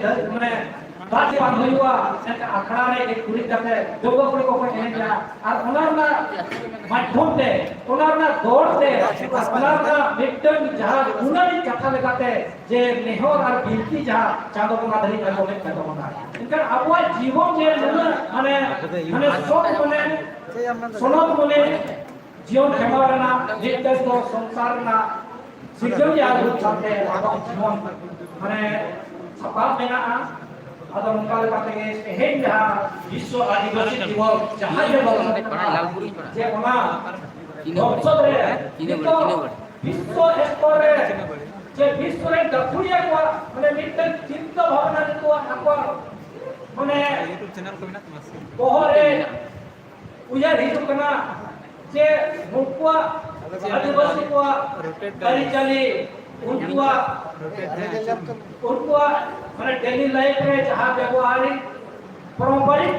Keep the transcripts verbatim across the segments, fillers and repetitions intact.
ᱢᱟᱱᱮ ᱫᱟᱜ ᱵᱟᱝ ᱦᱩᱭᱩᱜᱼᱟ, ᱮᱱᱠᱷᱟᱱ ᱟᱠᱷᱲᱟ ᱨᱮ ᱮᱱᱮᱡ ᱠᱩᱲᱤ ᱠᱟᱛᱮ ᱰᱟᱹᱝᱜᱩᱣᱟᱹ ᱠᱩᱲᱤ ᱠᱚᱠᱚ ᱮᱱᱮᱡᱟ᱾ ᱟᱨ ᱚᱱᱟ ᱨᱮᱱᱟᱜ ᱢᱟᱫᱽᱫᱷᱚᱢ ᱛᱮ, ᱚᱱᱟ ᱨᱮᱱᱟᱜ ᱫᱚᱲ ᱛᱮ, ᱚᱱᱟ ᱨᱮᱱᱟᱜ ᱢᱤᱫᱴᱟᱝ ᱡᱟᱦᱟᱸ ᱜᱩᱱᱟᱹᱱᱤ ᱠᱟᱛᱷᱟ ᱞᱮᱠᱟᱛᱮ ᱡᱮ ᱱᱮᱦᱚᱨ ᱟᱨ ᱵᱤᱱᱛᱤ ᱡᱟᱦᱟᱸ ᱪᱟᱸᱫᱚ ᱵᱚᱸᱜᱟ ᱫᱷᱟᱹᱨᱤᱡ ᱟᱬᱜᱚ ᱞᱮᱫ ᱛᱟᱵᱚᱱᱟ᱾ ᱮᱱᱠᱷᱟᱱ ᱟᱵᱚᱣᱟᱜ ᱡᱤᱵᱚᱱ ᱡᱮ ᱱᱩᱱᱟᱹᱜ ᱢᱟᱱᱮ, ᱢᱟᱱᱮ ᱥᱚᱛ ᱢᱚᱱᱮ, ᱥᱚᱱᱚᱛ ᱢᱚᱱᱮ ᱡᱤᱭᱚᱱ ᱠᱷᱮᱢᱟᱣ ᱨᱮᱱᱟᱜ ᱢᱤᱫᱴᱮᱱ ᱫᱚ ᱥᱚᱝᱥᱟᱨ ᱨᱮᱱᱟᱜ ᱥᱤᱨᱡᱚᱱᱤᱭᱟᱹ ᱨᱩᱯ ᱥᱟᱶᱛᱮ ᱟᱵᱚᱣᱟᱜ ᱡᱤᱵᱚᱱ ᱢᱟᱱᱮ ᱥᱟᱯᱟᱵ ᱢᱮᱱᱟᱜᱼᱟ᱾ ᱟᱫᱚ ᱱᱚᱝᱠᱟ ᱞᱮᱠᱟ ᱛᱮᱜᱮ ᱛᱮᱦᱮᱧ ᱡᱟᱦᱟᱸ ᱵᱤᱥᱥᱚ ᱟᱹᱫᱤᱵᱟᱹᱥᱤ ᱫᱤᱵᱚᱥ ᱡᱟᱦᱟᱸ ᱡᱮ ᱵᱚᱱ ᱢᱟᱱᱟᱣᱟ, ᱡᱮ ᱚᱱᱟ ᱵᱚᱝᱥᱚ ᱨᱮ ᱱᱤᱛᱚᱜ ᱵᱤᱥᱥᱚ ᱥᱛᱚᱨ ᱨᱮ ᱡᱮ ᱵᱤᱥᱥᱚ ᱨᱮᱱ ᱜᱟᱹᱠᱷᱩᱲᱤᱭᱟᱹ ᱠᱚᱣᱟᱜ ᱢᱟᱱᱮ ᱢᱤᱫᱴᱮᱱ ᱪᱤᱱᱛᱟᱹ ᱵᱷᱟᱵᱽᱱᱟ ᱱᱤᱛᱚᱜ ᱟᱠᱚᱣᱟᱜ ᱢᱟᱱᱮ ᱵᱚᱦᱚᱜ ᱨᱮ ᱩᱭᱦᱟᱹᱨ ᱦᱤᱡᱩᱜ ᱠᱟᱱᱟ ᱡᱮ ᱱᱩᱠᱩᱣᱟᱜ ᱟᱹᱫᱤᱵᱟᱹᱥᱤ ᱠᱚᱣᱟᱜ ᱟᱹᱨᱤᱪᱟᱹᱞᱤ, ᱩᱱᱠᱩᱣᱟᱜ, ᱩᱱᱠᱩᱣᱟᱜ ᱢᱟᱱᱮ daily life ᱨᱮ ᱡᱟᱦᱟᱸ ᱵᱮᱵᱚᱦᱟᱨᱤᱠ ᱯᱟᱨᱚᱢᱯᱚᱨᱤᱠ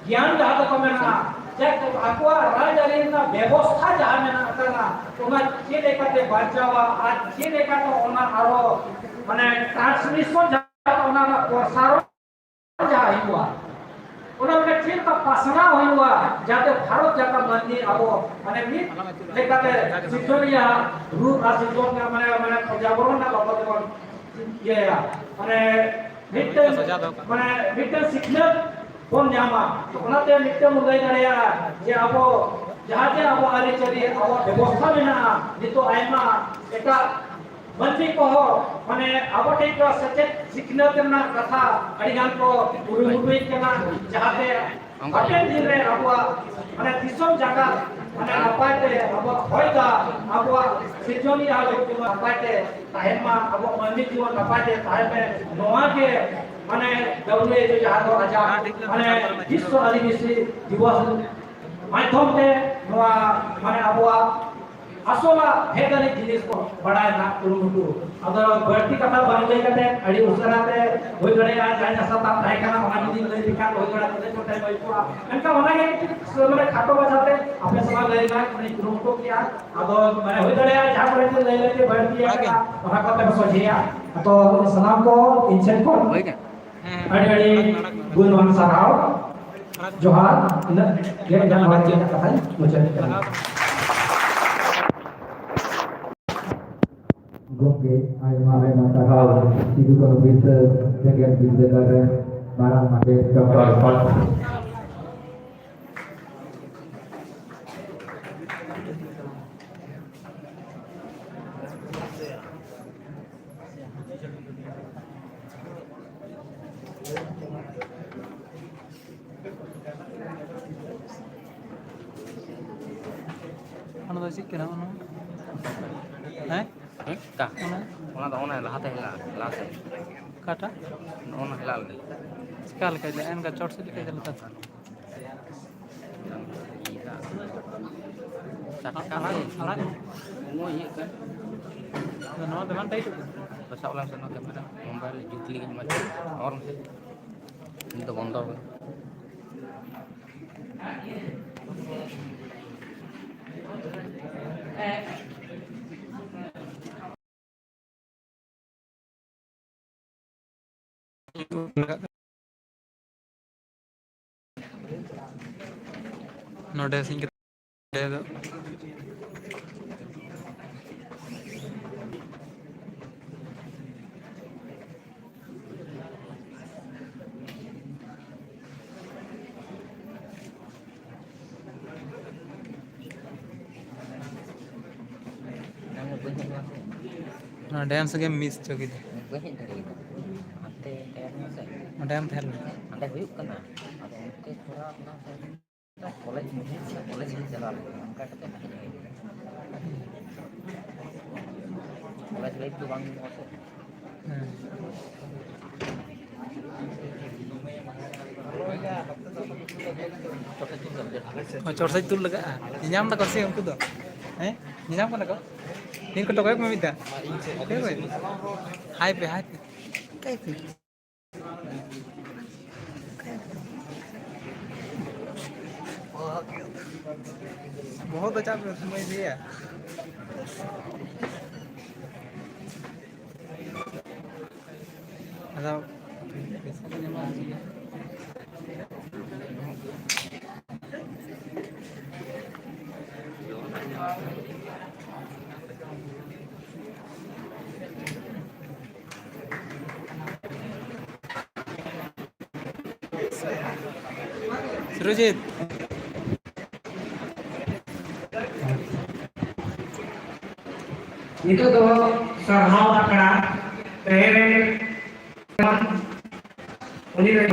ᱜᱮᱭᱟᱱ ᱡᱟᱦᱟᱸ ᱫᱚᱠᱚ ᱢᱮᱱᱟ, ᱡᱮ ᱟᱠᱚᱣᱟᱜ ᱨᱟᱡᱽᱟᱹᱨᱤ ᱨᱮᱱᱟᱜ ᱵᱮᱵᱚᱥᱛᱷᱟ ᱡᱟᱦᱟᱸ ᱢᱮᱱᱟᱜ ᱟᱠᱟᱫᱟ, ᱚᱱᱟ ᱪᱮᱫ ᱞᱮᱠᱟᱛᱮ ᱵᱟᱧᱪᱟᱣᱟ ᱟᱨ ᱪᱮᱫ ᱞᱮᱠᱟᱛᱮ ᱚᱱᱟ ᱟᱨᱚ ᱢᱟᱱᱮ transmission ᱡᱟᱦᱟᱸ ᱚᱱᱟ ᱨᱮᱱᱟᱜ ᱯᱨᱚᱥᱟᱨᱚᱱ ᱡᱟᱦᱟᱸ ᱦᱩᱭᱩᱜᱼᱟ, ᱚᱱᱟ ᱢᱟᱱᱮ ᱪᱮᱫ ᱞᱮᱠᱟ ᱯᱟᱥᱱᱟᱣ ᱦᱩᱭᱩᱜᱼᱟ, ᱡᱟᱛᱮ ᱵᱷᱟᱨᱚᱛ ᱡᱟᱠᱟᱛ ᱢᱟᱹᱱᱢᱤ ᱟᱵᱚ ᱢᱟᱱᱮ ᱢᱤᱫ ᱞᱮᱠᱟᱛᱮ ᱥᱤᱨᱡᱚᱱᱤᱭᱟᱹ ᱨᱩᱯ ᱟᱨ ᱥᱤᱨᱡᱚᱱ ᱢᱟᱱᱮ, ᱢᱟᱱᱮ ᱯᱚᱨᱡᱟᱵᱚᱨᱚᱱ ᱨᱮᱱᱟᱜ ᱵᱟᱵᱚᱫ ᱛᱮᱵᱚᱱ ᱤᱭᱟᱹᱭᱟ, ᱢᱟᱱᱮ ᱢᱤᱫᱴᱮᱱ, ᱢᱟᱱᱮ ᱢᱤᱫᱴᱮᱱ ᱥᱤᱠᱷᱱᱟᱹᱛ ᱵᱚᱱ ᱧᱟᱢᱟ᱾ ᱛᱚ ᱚᱱᱟᱛᱮ ᱢᱤᱫᱴᱮᱱ ᱵᱚᱱ ᱞᱟᱹᱭ ᱫᱟᱲᱮᱭᱟᱜᱼᱟ ᱡᱮ ᱟᱵᱚ ᱡᱟᱦᱟᱸ ᱡᱮ ᱟᱵᱚ ᱟᱹᱨᱤᱪᱟᱹᱞᱤ, ᱟᱵᱚᱣᱟᱜ ᱵᱮᱵᱚᱥᱛᱷᱟ ᱢᱮᱱᱟᱜᱼᱟ, ᱱᱤᱛᱚᱜ ᱟᱭᱢᱟ ᱮᱴᱟᱜ ᱢᱟᱹᱱᱢᱤ ᱠᱚᱦᱚᱸ ᱢᱟᱱᱮ ᱟᱵᱚ ᱴᱷᱮᱱ ᱫᱚ ᱥᱮᱪᱮᱫ ᱥᱤᱠᱷᱱᱟᱹᱛ ᱨᱮᱱᱟᱜ ᱠᱟᱛᱷᱟ ᱟᱹᱰᱤ ᱜᱟᱱ ᱠᱚ ᱠᱩᱨᱩᱢᱩᱴᱩᱭᱮᱫ ᱠᱟᱱᱟ, ᱡᱟᱦᱟᱸᱛᱮ ᱦᱟᱯᱮᱱ ᱫᱤᱱ ᱨᱮ ᱟᱵᱚᱣᱟᱜ ᱢᱟᱱᱮ ᱫᱤᱥᱚᱢ ᱡᱟᱠᱟᱛ ᱢᱟᱱᱮ ᱱᱟᱯᱟᱭ ᱛᱮ ᱟᱵᱚᱣᱟᱜ ᱦᱚᱭ ᱫᱟᱜ, ᱟᱵᱚᱣᱟᱜ ᱥᱤᱨᱡᱚᱱᱤᱭᱟᱹ ᱦᱚᱭ ᱡᱮᱢᱚᱱ ᱱᱟᱯᱟᱭ ᱛᱮ ᱛᱟᱦᱮᱱ ᱢᱟ, ᱟᱵᱚᱣᱟᱜ ᱢᱟᱹᱱᱢᱤ ᱡᱤᱵᱚᱱ ᱱᱟᱯᱟᱭ ᱛᱮ ᱛᱟᱦᱮᱱ ᱢᱮ, ᱱᱚᱣᱟ ᱜᱮ ᱢᱟᱱᱮ ᱰᱟᱵᱽᱞᱤᱭᱩ ᱮᱭᱤᱪ ᱳ ᱡᱟᱦᱟᱸ ᱫᱚ ᱟᱡᱟᱜ ᱢᱟᱱᱮ ᱵᱤᱥᱥᱚ ᱟᱹᱫᱤᱵᱟᱹᱥᱤ ᱫᱤᱵᱚᱥ ᱢᱟᱫᱽᱫᱷᱚᱢ ᱛᱮ ᱱᱚᱣᱟ ᱢᱟᱱᱮ ᱟᱵᱚᱣᱟᱜ ᱟᱥᱚᱞᱟᱜ ᱦᱮᱡ ᱫᱟᱲᱮ ᱡᱤᱱᱤᱥ ᱠᱚ ᱵᱟᱲᱟᱭ ᱨᱮᱱᱟᱜ ᱠᱩᱨᱩᱢᱩᱴᱩ᱾ ᱟᱫᱚ ᱵᱟᱹᱲᱛᱤ ᱠᱟᱛᱷᱟ ᱵᱟᱝ ᱞᱟᱹᱭ ᱠᱟᱛᱮ ᱟᱹᱰᱤ ᱩᱥᱟᱹᱨᱟ ᱛᱮ ᱦᱩᱭ ᱫᱟᱲᱮᱭᱟᱜᱼᱟ, ᱡᱟᱦᱟᱸᱭ ᱥᱟᱛᱟᱢ ᱛᱟᱦᱮᱸ ᱠᱟᱱᱟ ᱚᱱᱟ ᱡᱩᱫᱤ ᱞᱟᱹᱭ ᱞᱮᱠᱷᱟᱱ ᱦᱩᱭ ᱫᱟᱲᱮᱭᱟᱜᱼᱟ, ᱛᱤᱱᱟᱹᱜ ᱪᱚ time ᱦᱩᱭ ᱠᱚᱜᱼᱟ᱾ ᱢᱮᱱᱠᱷᱟᱱ ᱚᱱᱟᱜᱮ ᱠᱟᱹᱴᱤᱡ ᱢᱟᱱᱮ ᱠᱷᱟᱴᱚ ᱢᱟᱪᱷᱟᱛᱮ ᱟᱯᱮ ᱥᱟᱢᱟᱝ ᱞᱟᱹᱭ ᱨᱮᱱᱟᱜ ᱢᱟᱱᱮ ᱠᱩᱨᱩᱢᱩᱴᱩ ᱠᱮᱜᱼᱟ᱾ ᱟᱫᱚ ᱢᱟᱱᱮ ᱦᱩᱭ ᱫᱟᱲᱮᱭᱟᱜᱼᱟ ᱡᱟᱦᱟᱸ ᱠᱚᱨᱮ ᱞᱟᱹᱭ ᱞᱟᱹᱭ ᱛᱮ ᱵᱟᱹᱲᱛᱤ ᱟᱠᱟᱱᱟ ᱚᱱᱟ ᱠᱚᱛᱮ ᱯᱮ ᱥᱚᱡᱷᱮᱭᱟ᱾ ᱛᱚ ᱥᱟᱱᱟᱢ ᱠᱚ ᱤᱧ ᱥᱮᱫ ᱠᱷᱚᱱ ᱟᱹᱰᱤ ᱟᱹᱰᱤ ᱜᱩᱱᱢᱟᱱ ᱥᱟᱨᱦᱟᱣ, ᱡᱚᱦᱟᱨ᱾ ᱤᱱᱟᱹᱜ ᱜᱮ ᱤᱧᱟᱹᱜ ᱱᱚᱣᱟ ᱨᱮᱭᱟᱜ ᱠᱟᱛᱷᱟᱧ ᱢᱩᱪᱟᱹᱫ ᱠᱟᱱᱟ᱾ ᱜᱚᱢᱠᱮ, ᱟᱭᱢᱟ ᱟᱭᱢᱟ ᱥᱟᱨᱦᱟᱣ᱾ ᱥᱤᱫᱩ ᱠᱟᱹᱱᱦᱩ ᱵᱤᱨᱥᱟᱹ ᱡᱮᱜᱮᱛ ᱵᱤᱨᱫᱟᱹᱜᱟᱲ ᱨᱮᱱ ᱢᱟᱨᱟᱝ ᱢᱟᱪᱮᱛ ᱰᱚᱠᱴᱚᱨ ᱚᱱᱟ ᱫᱚ ᱪᱮᱫ ᱠᱟᱱᱟ ᱚᱱᱟ? ᱦᱮᱸ? ᱦᱮᱸ? ᱚᱠᱟ? ᱚᱱᱟ? ᱚᱱᱟ ᱫᱚ ᱚᱱᱟ ᱞᱟᱦᱟᱛᱮ ᱦᱮᱱᱟᱜᱼᱟ, ᱞᱟᱦᱟᱛᱮ᱾ ᱚᱠᱟᱴᱟᱜ? ᱚᱱᱟ ᱦᱮᱱᱟᱜ ᱞᱮ᱾ ᱪᱮᱠᱟ ᱞᱮᱠᱟ ᱡᱮ ᱮᱱᱠᱟ ᱪᱚᱴ ᱥᱮᱫ ᱞᱮᱠᱟ ᱡᱮ ᱞᱮᱠᱟ? ᱪᱟᱴᱠᱟ ᱟᱲᱟᱜ, ᱥᱮ ᱟᱲᱟᱜ᱾ ᱱᱚᱣᱟ ᱤᱭᱟᱹᱜ ᱠᱟᱱ᱾ ᱟᱫᱚ ᱱᱚᱣᱟ ᱫᱚ ᱵᱟᱝ ᱴᱟᱭᱤᱴᱚᱜ ᱠᱟᱱᱟ? ᱥᱟᱵ ᱞᱮᱢ ᱥᱮ ᱱᱚᱣᱟ ᱠᱮᱢᱮᱨᱟ, ᱢᱳᱵᱟᱭᱤᱞ ᱡᱩᱛ ᱞᱟᱹᱜᱤᱫ ᱢᱟ ᱚᱨ ᱢᱮᱥᱮ᱾ ᱱᱤᱛ ᱫᱚ ᱵᱚᱱᱫᱚ ᱠᱟᱱᱟ᱾ ᱱᱚᱰᱮ ᱥᱤᱧ ᱠᱟᱛᱮ ᱫᱚ ᱚᱱᱟ ᱰᱮᱱᱥ ᱜᱮᱢ ᱢᱤᱥ ᱦᱚᱪᱚ ᱠᱮᱫᱟ᱾ ᱵᱟᱹᱧ ᱦᱮᱡ ᱫᱟᱲᱮᱭᱟᱫᱟ᱾ ᱦᱟᱱᱛᱮ ᱛᱟᱭᱚᱢ ᱥᱮᱫ᱾ ᱚᱸᱰᱮᱢ ᱛᱟᱦᱮᱸ ᱞᱮᱱᱟ᱾ ᱦᱟᱸᱰᱮ ᱦᱩᱭᱩᱜ ᱠᱟᱱᱟ᱾ ᱟᱫᱚ ᱚᱱᱛᱮ ᱛᱷᱚᱲᱟ ᱚᱱᱟ ᱠᱚᱞᱮᱡᱽ, ᱠᱚᱞᱮᱡᱽ ᱤᱧ ᱪᱟᱞᱟᱣ ᱞᱮᱱᱟ, ᱚᱱᱠᱟ ᱠᱟᱛᱮ ᱦᱮᱡ ᱦᱩᱭ ᱮᱱᱟ᱾ ᱠᱚᱞᱮᱡᱽ ᱞᱟᱭᱤᱯᱷ ᱫᱚ ᱵᱟᱝ ᱧᱟᱢᱚᱜᱼᱟ ᱥᱮ᱾ ᱦᱮᱸ᱾ ᱚ, ᱪᱚᱴ ᱥᱮᱫ ᱛᱩᱞ ᱞᱟᱜᱟᱜᱼᱟ᱾ ᱧᱮᱧᱟᱢ ᱫᱟᱠᱚ ᱥᱮ ᱩᱱᱠᱩ ᱫᱚ? ᱦᱮᱸ? ᱧᱮᱧᱟᱢ ᱠᱟᱱᱟ ᱠᱚ? ᱤᱧ ᱠᱚ ᱴᱚᱠᱚᱭ ᱢᱮ ᱢᱤᱫ ᱫᱷᱟᱣ᱾ ᱦᱮᱸ ᱵᱷᱟᱹᱭ? ᱦᱟᱭ ᱯᱮ, ᱦᱟᱭ ᱯᱮ᱾ ᱵᱚᱦᱚᱜ ᱫᱚ ᱪᱟᱜ ᱢᱮ, ᱥᱚᱢᱚᱭ ᱞᱟᱹᱭᱟ᱾ ᱟᱫᱚ ᱥᱩᱨᱚᱡᱤᱛ᱾ ᱱᱤᱛᱚᱜ ᱫᱚ ᱥᱟᱨᱦᱟᱣ ᱟᱠᱷᱲᱟ ᱛᱮᱦᱮᱧ ᱨᱮᱱ ᱩᱱᱤ ᱨᱮᱱ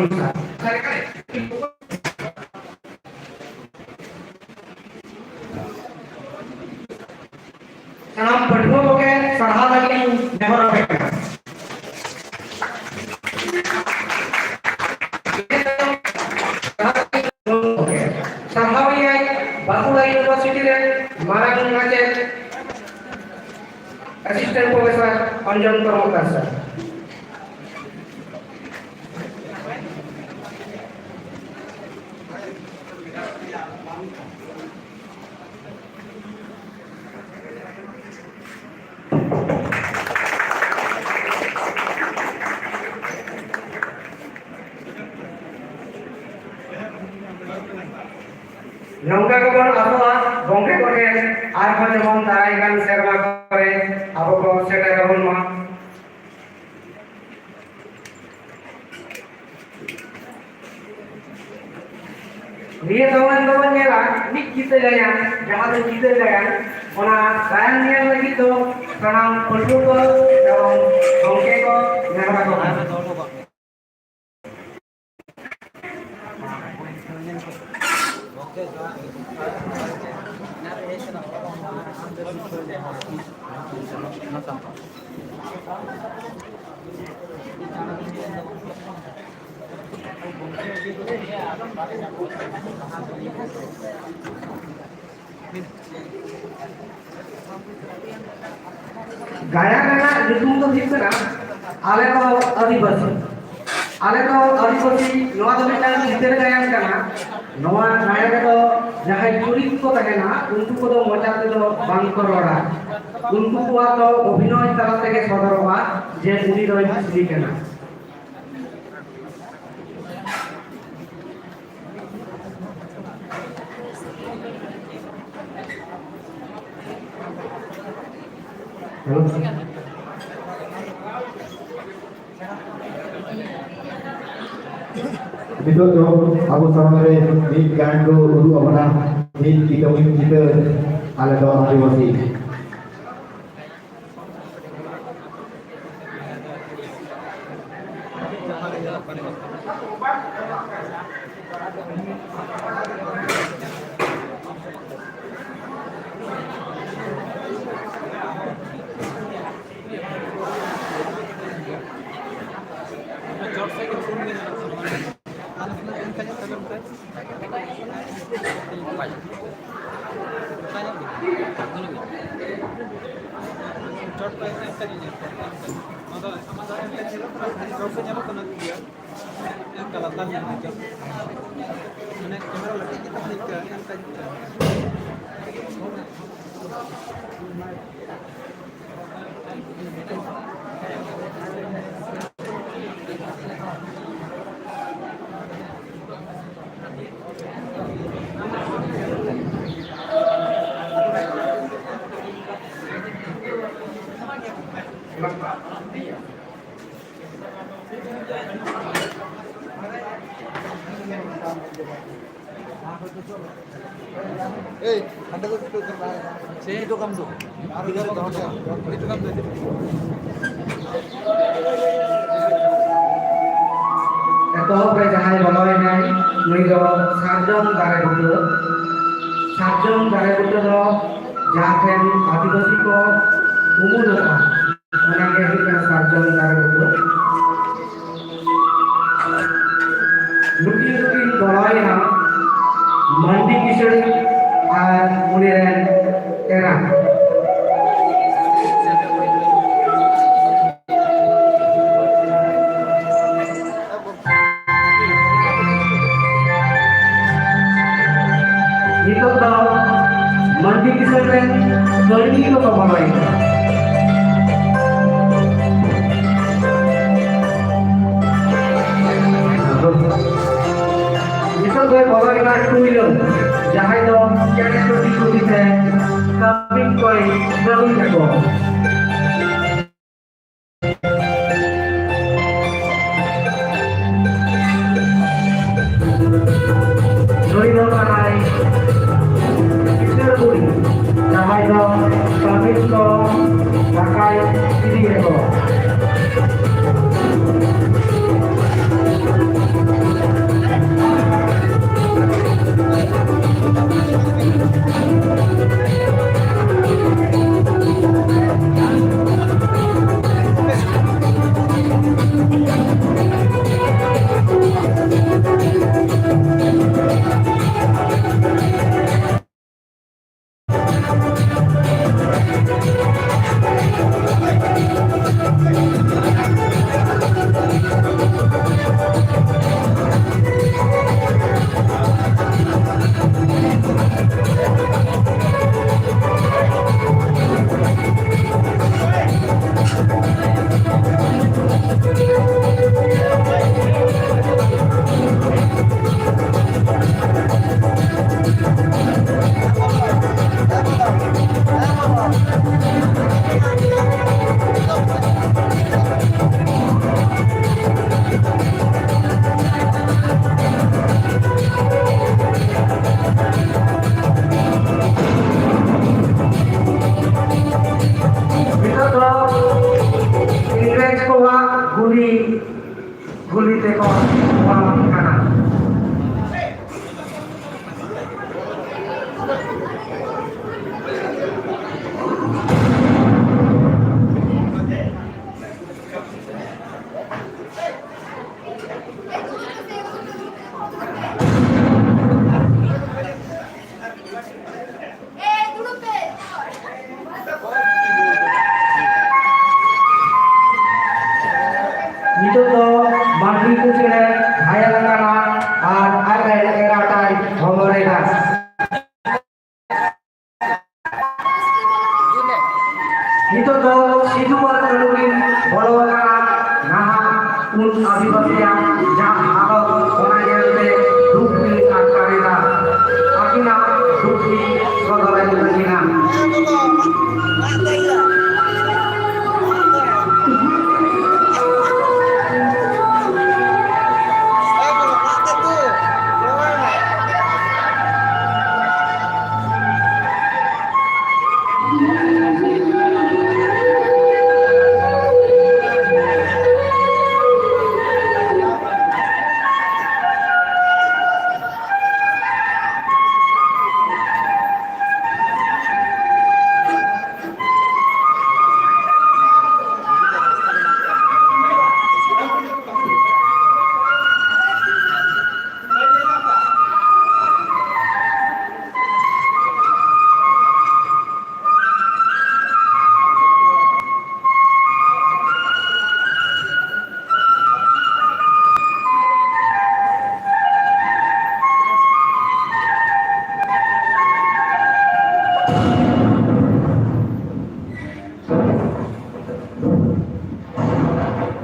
ᱥᱟᱱᱟᱢ ᱯᱟᱹᱴᱷᱩᱣᱟᱹ ᱠᱚᱜᱮ ᱥᱟᱨᱦᱟᱣ ᱞᱟᱹᱜᱤᱫ ᱤᱧ ᱱᱮᱦᱚᱨ ᱟᱯᱮ ᱠᱟᱱᱟ᱾ ᱥᱟᱨᱦᱟᱣᱤᱭᱟᱹᱧ ᱵᱟᱸᱠᱩᱲᱟ ᱤᱭᱩᱱᱤᱵᱷᱟᱨᱥᱤᱴᱤ ᱨᱮᱱ ᱢᱟᱨᱟᱝ ᱢᱟᱪᱮᱫ ᱮᱥᱤᱥᱴᱮᱱᱴ ᱯᱨᱚᱯᱷᱮᱥᱚᱨ ᱚᱧᱡᱚᱱ ᱠᱚᱨᱢᱚᱠᱟᱨ ᱥᱟᱨ᱾ ᱱᱚᱝᱠᱟ ᱜᱮᱵᱚᱱ ᱟᱥᱚᱜᱼᱟ ᱜᱚᱢᱠᱮ ᱠᱚᱴᱷᱮᱱ ᱟᱨᱦᱚᱸ ᱡᱮᱢᱚᱱ ᱫᱟᱨᱟᱭ ᱠᱟᱱ ᱥᱮᱨᱢᱟ ᱠᱚᱨᱮ ᱟᱵᱚ ᱠᱚ ᱥᱮᱴᱮᱨ ᱟᱵᱚᱱ ᱢᱟ᱾ ᱱᱤᱭᱟᱹ ᱫᱚ ᱟᱵᱚ ᱵᱚᱱ ᱧᱮᱞᱟ ᱢᱤᱫ ᱠᱤᱛᱟᱹ ᱜᱟᱭᱟᱱ, ᱡᱟᱦᱟᱸ ᱫᱚ ᱠᱤᱛᱟᱹ ᱜᱟᱭᱟᱱ, ᱚᱱᱟ ᱜᱟᱭᱟᱱ ᱧᱮᱞ ᱞᱟᱹᱜᱤᱫ ᱫᱚ ᱥᱟᱱᱟᱢ ᱯᱟᱹᱴᱷᱩᱣᱟᱹ ᱠᱚ ᱮᱵᱚᱝ ᱜᱚᱢᱠᱮ ᱠᱚ ᱱᱮᱦᱚᱨ ᱟᱠᱚ ᱠᱟᱱᱟ᱾ ᱜᱟᱭᱟᱱ ᱨᱮᱱᱟᱜ ᱧᱩᱛᱩᱢ ᱫᱚ ᱦᱩᱭᱩᱜ ᱠᱟᱱᱟ ᱟᱞᱮ ᱫᱚ ᱟᱹᱫᱤᱵᱟᱹᱥᱤ᱾ ᱟᱞᱮ ᱫᱚ ᱟᱹᱫᱤᱵᱟᱹᱥᱤ, ᱱᱚᱣᱟ ᱫᱚ ᱢᱤᱫᱴᱟᱝ ᱜᱤᱫᱽᱨᱟᱹ ᱜᱟᱭᱟᱱ ᱠᱟᱱᱟ᱾ ᱱᱚᱣᱟ ᱜᱟᱭᱟᱱ ᱨᱮᱫᱚ ᱡᱟᱦᱟᱸᱭ ᱪᱩᱨᱤᱛ ᱠᱚ ᱛᱟᱦᱮᱱᱟ, ᱩᱱᱠᱩ ᱠᱚᱫᱚ ᱢᱚᱪᱟ ᱛᱮᱫᱚ ᱵᱟᱝ ᱠᱚ ᱨᱚᱲᱟ᱾ ᱩᱱᱠᱩ ᱠᱚᱣᱟᱜ ᱫᱚ ᱚᱵᱷᱤᱱᱚᱭ ᱛᱟᱞᱟ ᱛᱮᱜᱮ ᱥᱚᱫᱚᱨᱚᱜᱼᱟ ᱡᱮ ᱩᱱᱤ ᱫᱚᱭ ᱥᱤᱞᱤ ᱠᱟᱱᱟ᱾ ᱱᱤᱛᱚᱜ ᱫᱚ ᱟᱵᱚ ᱥᱟᱢᱟᱝ ᱨᱮ ᱢᱤᱫ ᱜᱟᱱ ᱠᱚ ᱩᱫᱩᱜ ᱟᱵᱚᱱᱟ, ᱢᱤᱫ ᱠᱤᱛᱟᱹᱵ ᱪᱤᱛᱟᱹᱨ, ᱟᱞᱮ ᱫᱚ ᱟᱹᱫᱤᱵᱟᱹᱥᱤ᱾ ᱪᱚᱴ ᱠᱚ ᱮᱱᱠᱷᱟᱱ ᱤᱱᱠᱟ ᱧᱮᱞᱚᱜ ᱠᱟᱱᱟ, ᱤᱱᱠᱟ ᱧᱮᱞᱚᱜ ᱠᱟᱱᱟ᱾ ᱱᱚᱣᱟ ᱫᱚ ᱟᱢᱟᱜ ᱫᱚ ᱮᱱᱠᱷᱟᱱ ᱧᱮᱞᱚᱜ ᱠᱟᱱᱟ, ᱚᱱᱠᱟ ᱞᱟᱛᱟᱨ ᱧᱚᱜ ᱜᱮ᱾ ᱢᱟᱱᱮ ᱠᱮᱢᱮᱨᱟ ᱞᱟᱹᱴᱩ ᱜᱮ ᱛᱟᱦᱮᱸ ᱞᱮᱱᱠᱷᱟᱱ ᱮᱱᱠᱷᱟᱱ ᱮᱭ, ᱦᱟᱸᱰᱮ ᱫᱚ ᱪᱤᱠᱟᱹ ᱠᱟᱱᱟ? ᱪᱮᱫ? ᱪᱮᱫ ᱫᱚ ᱠᱟᱢ ᱫᱚ? ᱟᱨ ᱩᱱᱤ ᱫᱚ ᱫᱚᱦᱚ ᱠᱟᱜᱼᱟ᱾ ᱩᱱᱤ ᱫᱚ ᱠᱟᱢ ᱫᱚ? ᱮᱛᱚᱦᱚᱵ ᱨᱮ ᱡᱟᱦᱟᱸᱭ ᱵᱚᱞᱚᱭᱮᱱᱟᱭ, ᱱᱩᱭ ᱫᱚ ᱥᱟᱨᱡᱚᱢ ᱫᱟᱨᱮ ᱵᱩᱴᱟᱹ᱾ ᱥᱟᱨᱡᱚᱢ ᱫᱟᱨᱮ ᱵᱩᱴᱟᱹ ᱫᱚ ᱡᱟᱦᱟᱸ ᱴᱷᱮᱱ ᱟᱹᱫᱤᱵᱟᱹᱥᱤ ᱠᱚ ᱩᱢᱩᱞᱚᱜᱼᱟ, ᱚᱱᱟ ᱜᱮ ᱦᱩᱭᱩᱜ ᱠᱟᱱᱟ ᱥᱟᱨᱡᱚᱢ ᱫᱟᱨᱮ ᱵᱩᱴᱟᱹ᱾ ᱱᱩᱠᱤᱱ ᱫᱚᱠᱤᱱ ᱜᱚᱲᱚᱭᱮᱱᱟ ᱢᱟᱱᱰᱤ ᱠᱤᱥᱟᱹᱬ ᱟᱨ ᱩᱱᱤ ᱨᱮᱱ ᱮᱨᱟ᱾ ᱱᱤᱛᱚᱜ ᱫᱚ ᱢᱟᱱᱰᱤ ᱠᱤᱥᱟᱹᱬ ᱨᱮᱱ ᱠᱟᱹᱲᱢᱤ ᱠᱚᱠᱚ ᱵᱚᱞᱚᱭᱮᱱᱟ᱾ ᱱᱤᱛᱚᱜ ᱫᱚᱭ ᱵᱚᱞᱚᱭᱮᱱᱟ ᱴᱩᱭᱞᱟᱹ, ᱡᱟᱦᱟᱸᱭ ᱫᱚ ᱪᱮᱬᱮ ᱪᱩᱯᱲᱤ ᱠᱚ ᱤᱫᱤ ᱛᱮ ᱠᱟᱹᱢᱤ ᱠᱚᱭ ᱠᱟᱹᱢᱤ ᱛᱟᱠᱚ᱾ ᱱᱩᱭ ᱫᱚ ᱠᱟᱱᱟᱭ ᱠᱤᱥᱟᱹᱬ ᱠᱩᱲᱤ, ᱡᱟᱦᱟᱸᱭ ᱫᱚ ᱠᱟᱹᱢᱤ ᱠᱚ ᱫᱟᱠᱟᱭ ᱤᱫᱤᱭᱟᱠᱚ᱾ ᱱᱤᱛᱚᱜ ᱫᱚ ᱤᱝᱨᱮᱡᱽ ᱠᱚᱣᱟᱜ ᱜᱩᱞᱤ, ᱜᱩᱞᱤ ᱛᱮᱠᱚ ᱵᱚᱞᱚᱱ ᱠᱟᱱᱟ᱾ ᱱᱤᱛᱚᱜ ᱫᱚ ᱢᱟᱹᱱᱢᱤ ᱠᱚ ᱪᱮᱬᱮ ᱜᱷᱟᱭᱮᱞ ᱟᱠᱟᱱᱟ ᱟᱨ ᱟᱡ ᱨᱮᱱ ᱮᱨᱟᱴᱟᱭ ᱦᱚᱵᱚᱨ ᱮᱫᱟ᱾ ᱨᱮᱭᱟᱜ ᱡᱟᱦᱟᱸ ᱦᱟᱞᱚᱛ, ᱚᱱᱟ ᱧᱮᱞᱛᱮ ᱫᱩᱠ ᱞᱤᱧ ᱟᱴᱠᱟᱨ ᱮᱫᱟ᱾ ᱟᱹᱠᱤᱱᱟᱜ ᱫᱩᱠ ᱞᱤᱧ ᱥᱚᱫᱚᱨ ᱟᱹᱠᱤᱱᱟ᱾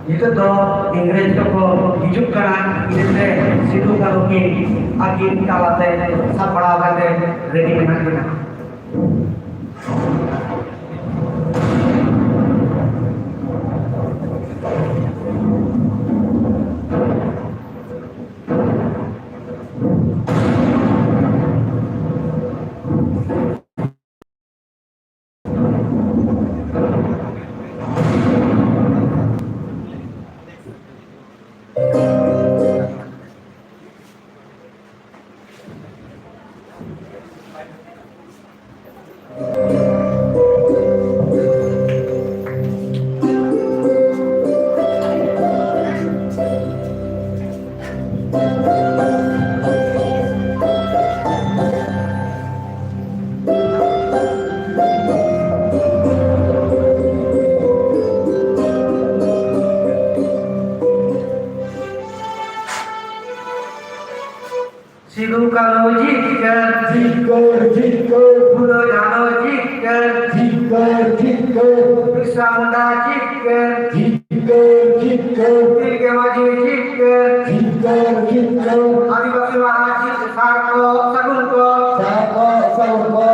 ᱱᱤᱛᱚᱜ ᱫᱚ ᱤᱝᱨᱮᱡᱽ ᱠᱚᱠᱚ ᱦᱤᱡᱩᱜ ᱠᱟᱱᱟ, ᱤᱱᱟᱹᱛᱮ ᱥᱤᱫᱩ ᱠᱟᱹᱱᱦᱩ ᱠᱤᱱ ᱟᱹᱠᱤᱱ ᱛᱟᱞᱟᱛᱮ ᱥᱟᱯᱲᱟᱣ ᱠᱟᱛᱮ ᱨᱮᱰᱤ ᱢᱮᱱᱟᱜ ᱠᱤᱱᱟ᱾ ᱥᱤᱫᱩ ᱠᱟᱹᱱᱦᱩ ᱡᱤᱛᱠᱟᱹᱨ᱾ ᱡᱤᱛᱠᱟᱹᱨ, ᱡᱤᱛᱠᱟᱹᱨ᱾ ᱯᱷᱩᱞᱳ ᱡᱷᱟᱱᱳ ᱡᱤᱛᱠᱟᱹᱨ᱾ ᱡᱤᱛᱠᱟᱹᱨ, ᱡᱤᱛᱠᱟᱹᱨ᱾ ᱵᱤᱨᱥᱟ ᱢᱩᱱᱰᱟ ᱡᱤᱛᱠᱟᱹᱨ᱾ ᱡᱤᱛᱠᱟᱹᱨ, ᱡᱤᱛᱠᱟᱹᱨ᱾ ᱛᱤᱞᱠᱟᱹ ᱢᱟᱹᱡᱷᱤ ᱡᱤᱛᱠᱟᱹᱨ᱾ ᱟᱹᱫᱤᱵᱟᱹᱥᱤ ᱢᱟᱦᱟ ᱡᱤᱛ ᱥᱟᱨ ᱠᱚ ᱥᱟᱹᱜᱩᱱ ᱠᱚ᱾ ᱥᱟᱨ ᱠᱚ ᱥᱟᱹᱜᱩᱱ ᱠᱚ᱾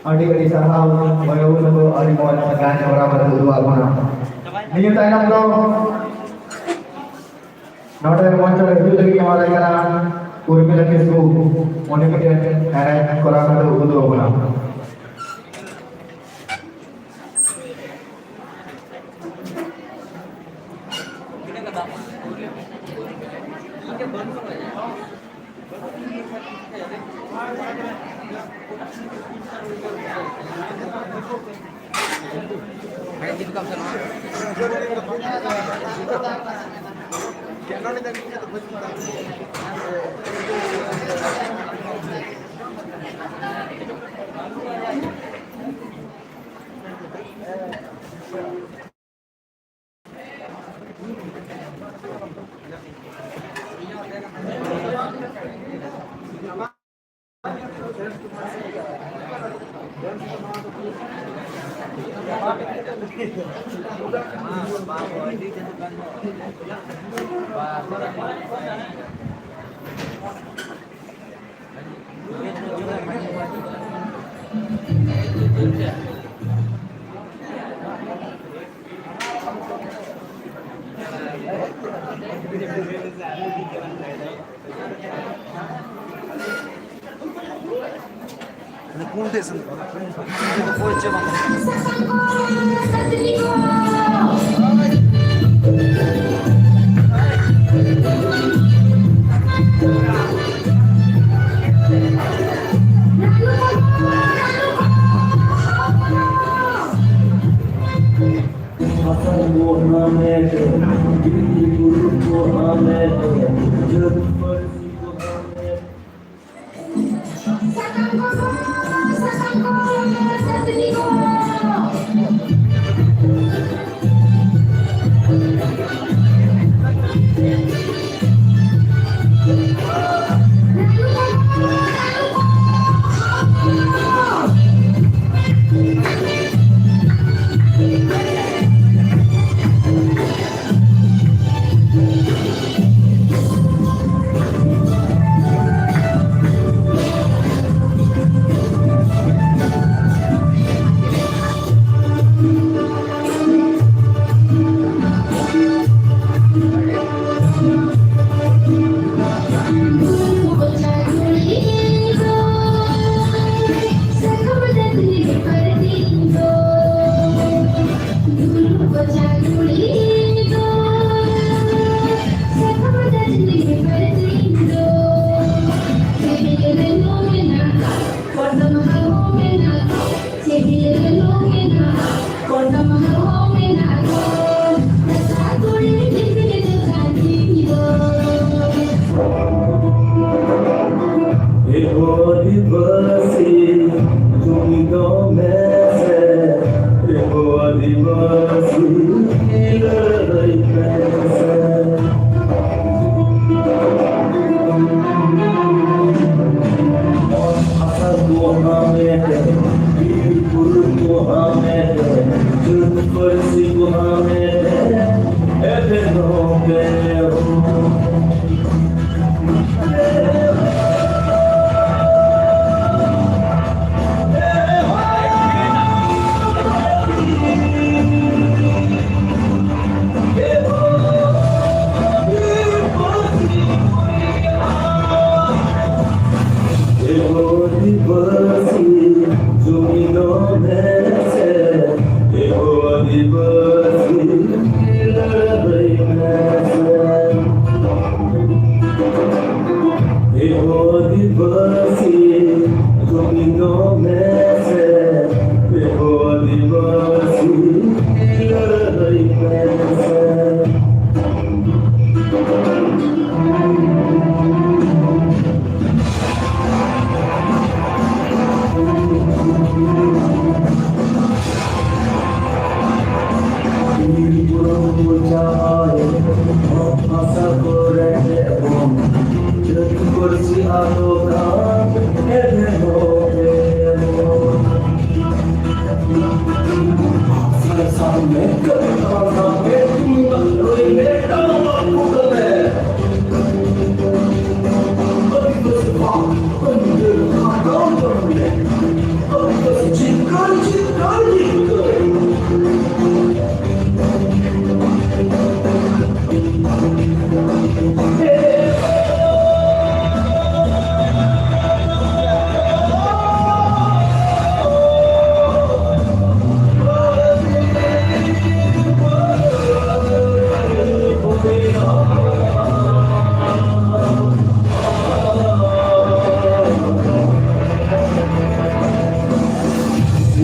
ᱟᱹᱰᱤ ᱟᱹᱰᱤ ᱥᱟᱨᱦᱟᱣ ᱢᱟᱹᱭ ᱵᱟᱹᱵᱩ ᱛᱟᱠᱚ, ᱟᱹᱰᱤ ᱢᱚᱡᱽ ᱜᱟᱭᱟᱱ ᱦᱚᱨᱟ ᱯᱮ ᱩᱫᱩᱜ ᱟᱫ ᱵᱚᱱᱟ᱾ ᱱᱤᱭᱟᱹ ᱛᱟᱭᱱᱚᱢ ᱫᱚ ᱱᱚᱰᱮ ᱢᱚᱧᱪᱚ ᱨᱮ ᱦᱤᱡᱩᱜ ᱞᱟᱹᱜᱤᱫ ᱮᱢᱟᱞᱮ ᱠᱟᱱᱟ ᱩᱨᱢᱤᱞᱟ ᱠᱤᱥᱠᱩ, ᱩᱱᱤ ᱢᱤᱫᱴᱮᱱ ᱮᱱᱮᱡ ᱠᱚᱨᱟᱣ ᱠᱟᱛᱮ ᱩᱫᱩᱜ ᱟᱵᱚᱱᱟ᱾ ᱚᱱᱟ ᱠᱩᱞ ᱴᱷᱮᱡ ᱥᱮᱱ ᱠᱚᱜ ᱢᱮ᱾ ᱚᱠᱚᱭ ᱪᱮᱫ ᱵᱟᱝ ᱮ ᱟᱹᱫᱤᱵᱟᱹᱥᱤ, ᱡᱩᱢᱤᱫᱚᱜ ᱢᱮᱥᱮ, ᱮ ᱟᱹᱫᱤᱵᱟᱹᱥᱤ, ᱞᱟᱹᱲᱦᱟᱹᱭ ᱢᱮᱥᱮ᱾ ᱦᱟᱥᱟ ᱠᱚ ᱦᱟᱢᱮᱴ, ᱵᱤᱨ ᱵᱩᱨᱩ ᱠᱚ ᱦᱟᱢᱮᱴ, ᱡᱟᱹᱛ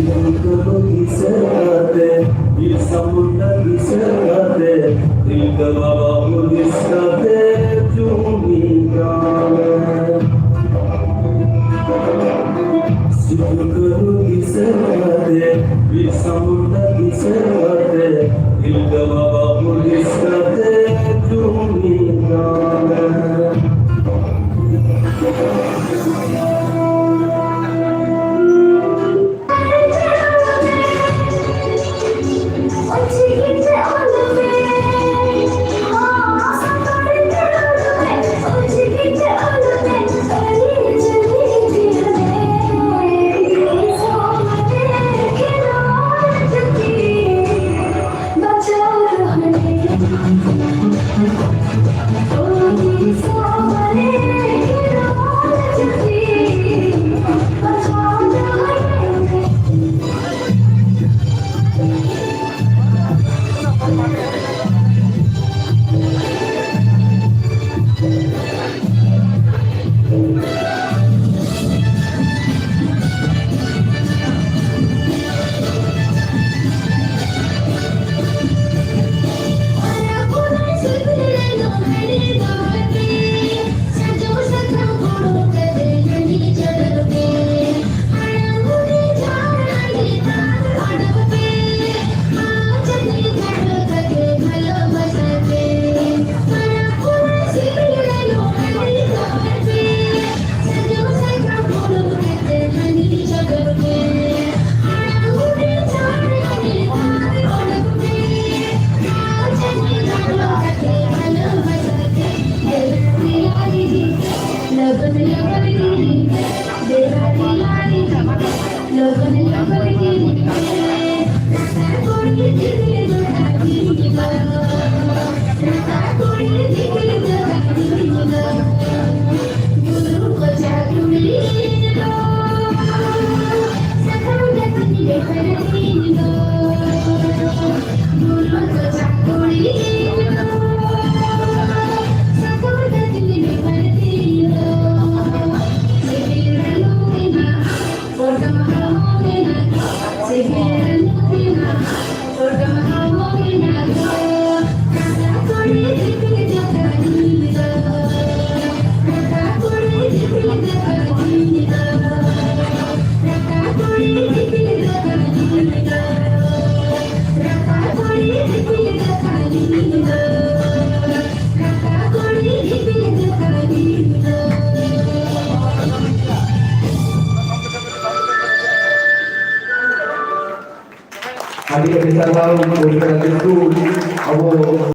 ᱠᱟᱹᱱᱦᱩ ᱫᱤᱥᱟᱹ ᱠᱟᱛᱮ, ᱵᱤᱨᱥᱟ ᱢᱩᱱᱰᱟ ᱫᱤᱥᱟᱹ ᱠᱟᱛᱮ, ᱛᱤᱞᱠᱟᱹ ᱵᱟᱵᱟ ᱦᱩᱫᱤᱥ ᱠᱟᱛᱮ, ᱡᱩᱢᱤᱫᱟᱨ᱾ ᱥᱤᱫᱩ ᱠᱟᱹᱱᱦᱩ ᱫᱤᱥᱟᱹ ᱠᱟᱛᱮ, ᱵᱤᱨᱥᱟ ᱢᱩᱱᱰᱟ ᱫᱤᱥᱟᱹ ᱠᱟᱛᱮ, ᱛᱤᱞᱠᱟᱹ ᱵᱟᱵᱟ ᱦᱩᱫᱤᱥ ᱠᱟᱛᱮ, ᱡᱩᱢᱤᱫᱟᱨ᱾ ᱟᱵᱚ